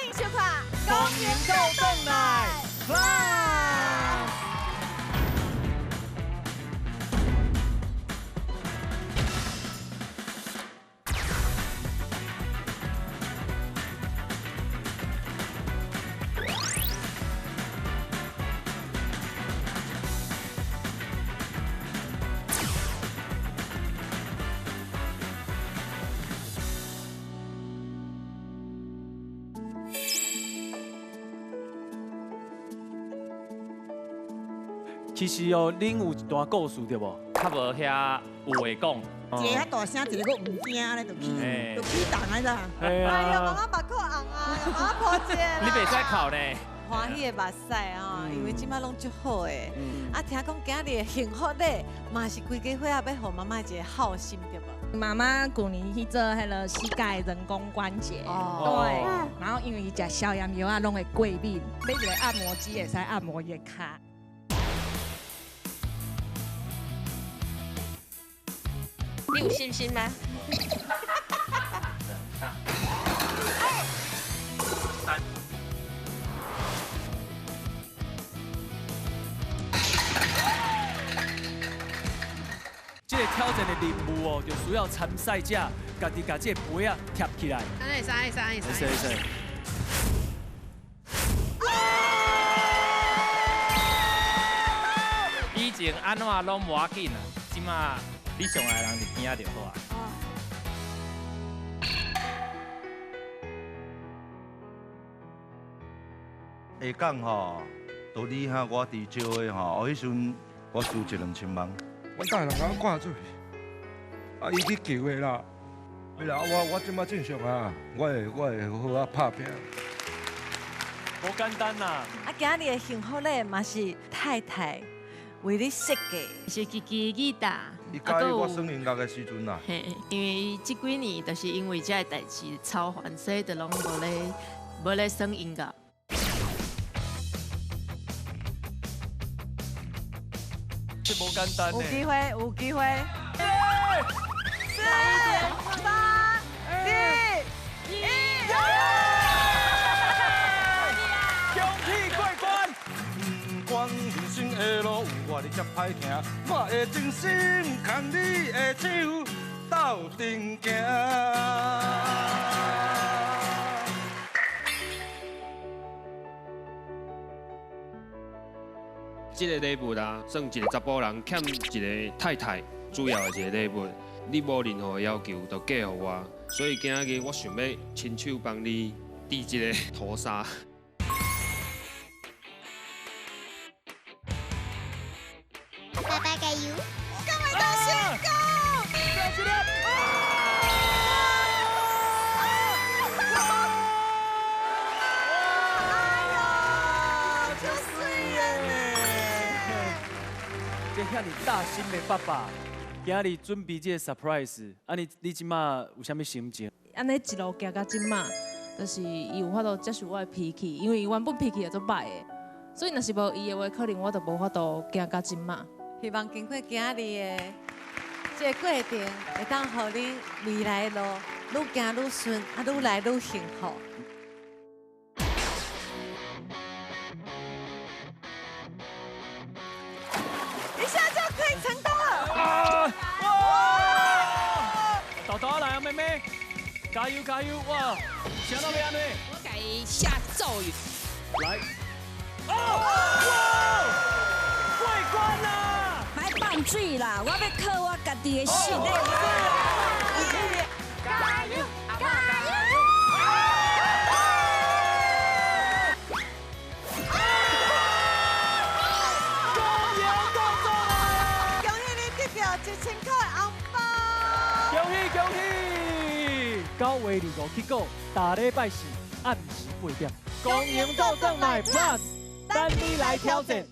迎收看《公赢斗转来 Plus》。其實哦，恁有一段故事對無？較無遐有話講。一个較大聲，一個閣毋驚咧，就起就起動啊啦。哎哎呦，媽媽目眶紅啊，媽媽抱一下。你袂使哭呢。歡喜的目屎啊，因為這擺攏足好的。啊，聽講今日的幸福禮嘛是規家伙仔欲予媽媽一個孝心對無？媽媽舊年去做彼个膝蓋人工關節，對，然後因為伊食消炎藥啊，攏會過敏，買一個按摩機會使按摩伊的跤。你有信心嗎？這個挑戰的任務哦，就需要參賽者家己共這個杯仔貼起來。會使會使會使。會使。以前按怎攏無要緊啊，這馬你上愛的人佇邊仔就好啊。下港吼，都你和我伫招的吼，哦，彼时阵我输一兩千萬。阮大人共我趕出去，啊，伊去求的啦。啦，我這馬正常啊，我會好好拍拚。無簡單啦。啊，今日的幸福禮嘛是太太為你設計，是自己吉他。伊佮意我耍音樂的時陣啦。嘿，因為這幾年就是因為這个代誌操煩，所以就攏無咧耍音樂。這無簡單有機會，有機會。四、三、二、一，恭喜過關！不管人生的路有偌爾才歹行，我會真心牽你的手鬥陣行。這個禮物啊，算一個查埔人欠一個太太主要的一個禮物。你無任何要求就嫁予我，所以今仔日我想欲親手幫你戴這個頭紗。爸爸加油！干嘛到成功？這遐爾大心的爸爸，今日準備這個 surprise，啊你你這馬有啥物心情？按呢一路行到這馬，就是伊有法度接受我的脾氣，因為伊原本脾氣也足歹的，所以若是無伊的話，可能我就無法度行到這馬。希望經過今日的這個過程，會當予恁未來的路愈行愈順，啊，愈來愈幸福。一下就可以成功了！哇！豆豆來啊，妹妹，加油加油！哇，想到欲按呢？我共伊下咒語。來！哦！哇！過關啦！莫放水啦，我欲靠我家己的實力。加油！加油！恭喜你得到1000塊紅包！恭喜恭喜！9月25起鼓，逐禮拜四暗時8點，公贏斗轉來 Plus，等你來挑戰。